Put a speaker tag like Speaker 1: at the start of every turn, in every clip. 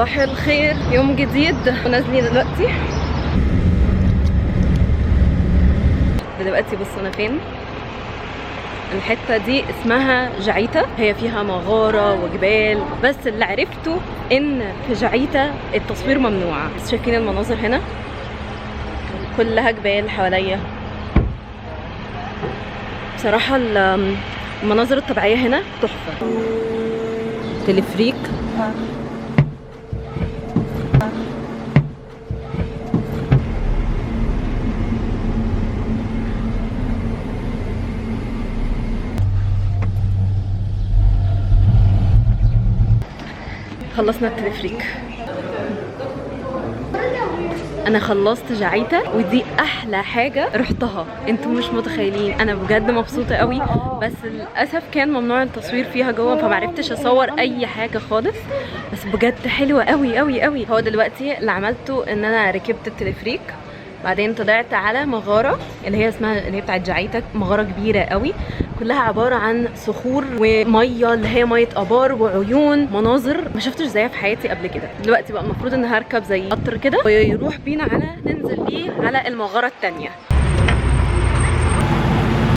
Speaker 1: صباح الخير، يوم جديد ونازلين دلوقتي. دلوقتي بصوا انا فين. الحتة دي اسمها جعيتا، هي فيها مغارة وجبال، بس اللي عرفته ان في جعيتا التصوير ممنوع. بس شايفين المناظر هنا كلها جبال حواليا. بصراحة المناظر الطبيعية هنا تحفة. تلفريك. خلصنا التلفريك. انا خلصت جعيتا ودي احلى حاجة رحتها، انتوا مش متخيلين، انا بجد مبسوطة قوي. بس للاسف كان ممنوع التصوير فيها جوه، فمعرفتش اصور اي حاجة خالص، بس بجد حلوة قوي قوي قوي. هو دلوقتي اللي عملته ان انا ركبت التلفريك، بعدين طلعت على مغارة اللي هي اسمها اللي هي بتاعت جعيتا، مغارة كبيرة قوي كلها عبارة عن صخور ومية اللي هي مية ابار وعيون، مناظر ما شفتش زيها في حياتي قبل كده. دلوقتي بقى المفروض ان هركب زي قطر كده ويروح بينا على ننزل بيه على المغارة التانية.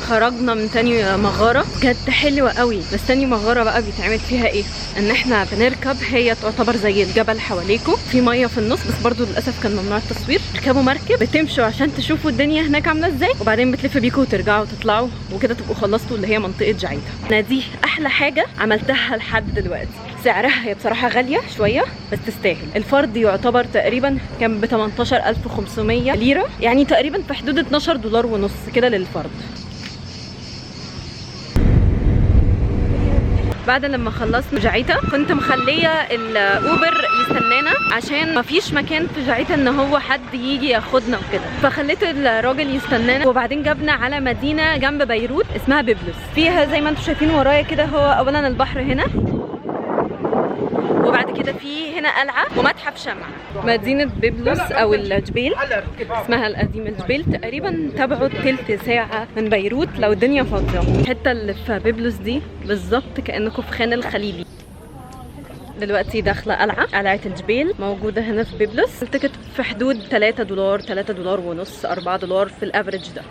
Speaker 1: خرجنا من تاني مغارة، كانت حلوة قوي. بس تاني مغارة بقى بيتعمل فيها ايه؟ ان احنا بنركب، هي تعتبر زي الجبل حواليكم، في مية في النص، بس برضو للأسف كان ممنوع التصوير. تركبوا مركب بتمشوا عشان تشوفوا الدنيا هناك عاملة ازاي، وبعدين بتلف بيكم وترجعوا وتطلعوا وكده تبقوا خلصتوا اللي هي منطقة جعيتا. انا دي احلى حاجة عملتها لحد دلوقتي. سعرها هي بصراحة غالية شوية بس تستاهل. الفرد يعتبر تقريبا كان ب 18500 ليرة، يعني تقريبا في حدود 12 دولار ونص كده للفرد. بعد لما خلصنا جعيتا كنت مخليه الاوبر يستنانا عشان مفيش مكان في جعيتا ان هو حد يجي ياخدنا وكده، فخليت الراجل يستنانا. وبعدين جبنا على مدينة جنب بيروت اسمها بيبلوس، فيها زي ما انتم شايفين ورايا كده هو اولا البحر هنا، وبعد كده في هنا قلعه ومتحف شمع. مدينة بيبلوس او الجبيل اسمها القديم الجبيل، تقريبا تبعد تلت ساعة من بيروت لو الدنيا فاضية. الحتة اللي في بيبلوس دي بالظبط كانكم في خان الخليلي. دلوقتي داخله قلعه، قلعه الجبيل موجودة هنا في بيبلوس. ال ticket في حدود 3 دولار، 3 دولار ونص، 4 دولار في ال average ده.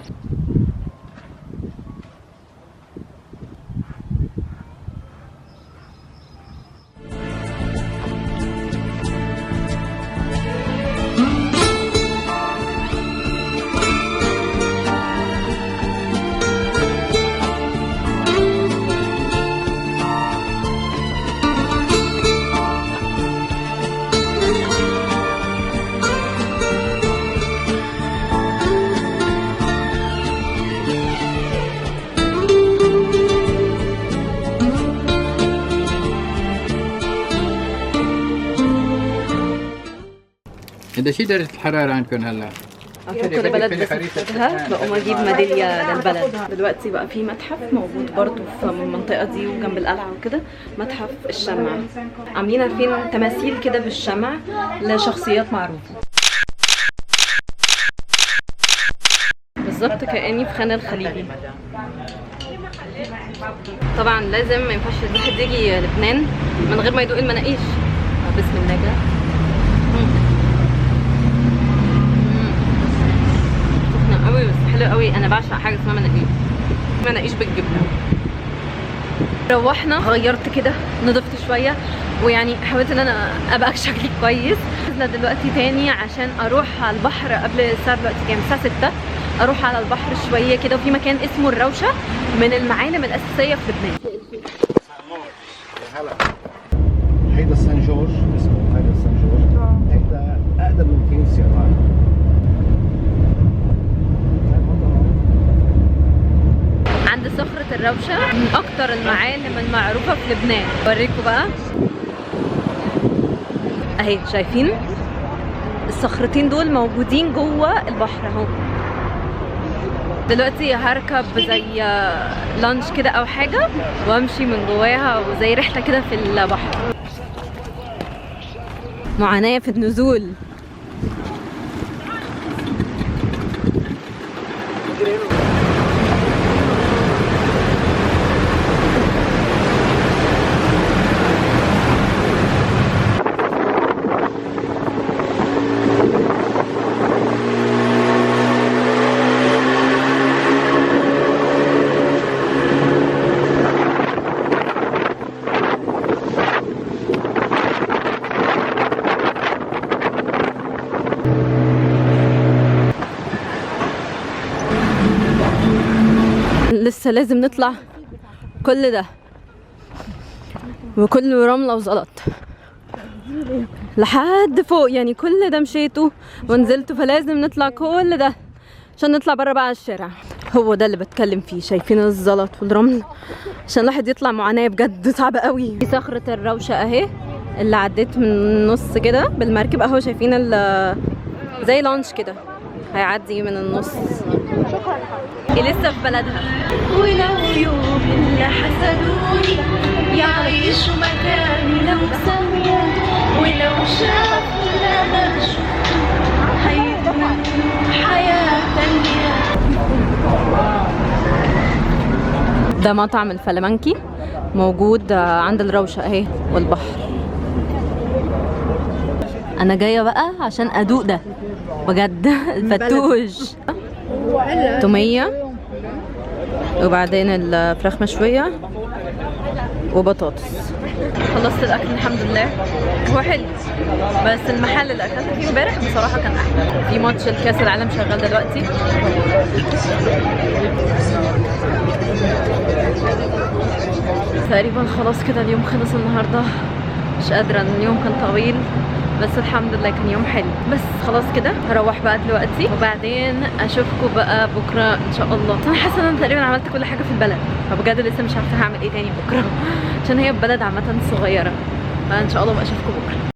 Speaker 2: قديش درجة الحرارة عندكم هلا؟
Speaker 1: كل بلد بسافرها بقوم اجيب ميدالية للبلد. دلوقتي بقى في متحف موجود برضو في المنطقة دي وجنب القلعة وكده، متحف الشمع. عاملين عارفين تماثيل كده بالشمع لشخصيات معروفة. بالظبط كأني في خان الخليلي. طبعا لازم ما ينفعش الواحد يجي لبنان من غير ما يدوق المناقيش. بسم الله كده. قوي بس حلو قوي. انا بعشق حاجة اسمها مناقيش، مناقيش بالجبنه. روحنا غيرت كده، نضفت شوية، ويعني حاولت ان انا ابقى شكلي كويس. نازله دلوقتي تاني عشان اروح على البحر قبل الساعة دلوقتي كام؟ الساعة 6. اروح على البحر شوية كده، وفي مكان اسمه الروشه من المعالم الاساسية في لبنان.
Speaker 3: هيدا سان جورج اسمه، هيدا سان جورج، هيدا اقدم من كنيسة.
Speaker 1: عند صخرة الروشة من أكتر المعالم المعروفة في لبنان. أوريكم بقى أهي، شايفين الصخرتين دول موجودين جوه البحر أهو. دلوقتي هركب زي لانش كده أو حاجة وأمشي من جواها، وزي رحلة كده في البحر. معاناة في النزول. لسه لازم نطلع كل ده وكله رملة وزلط لحد فوق، يعني كل ده مشيته ونزلته، فلازم نطلع كل ده عشان نطلع بره بقى على الشارع. هو ده اللي بتكلم فيه، شايفين الزلط والرمل عشان الواحد يطلع معاناة بجد صعبة قوي. دي صخرة الروشة اهي اللي عديت من النص كده بالمركب اهو، شايفين زي لانش كده هيعدي من النص. لسه في بلدها. ولو يوم اللي حسدوني يعيشوا مكاني لو ثانية، ولو شافوا اللي انا شفته هيتمنوا حياة تانية. ده مطعم الفلامنكي موجود عند الروشة اهي والبحر. انا جاية بقى عشان ادوق ده بجد الفتوش، تومية وبعدين الفراخ مشوية وبطاطس. خلصت الاكل الحمد لله، هو حلو بس المحل اللي اكلت فيه امبارح بصراحة كان احلى. في ماتش الكاس العالم شغال دلوقتي. تقريبا خلاص كده اليوم خلص النهارده، مش قادرة، اليوم كان طويل بس الحمد لله كان يوم حلو. بس خلاص كده هروح بقى دلوقتي وبعدين اشوفكم بقى بكره ان شاء الله. انا حاسه ان انا تقريبا عملت كل حاجة في البلد، فبجد لسه مش عارفه هعمل ايه تاني بكره عشان هي البلد عامة صغيرة. فان شاء الله بقى اشوفكم بكره.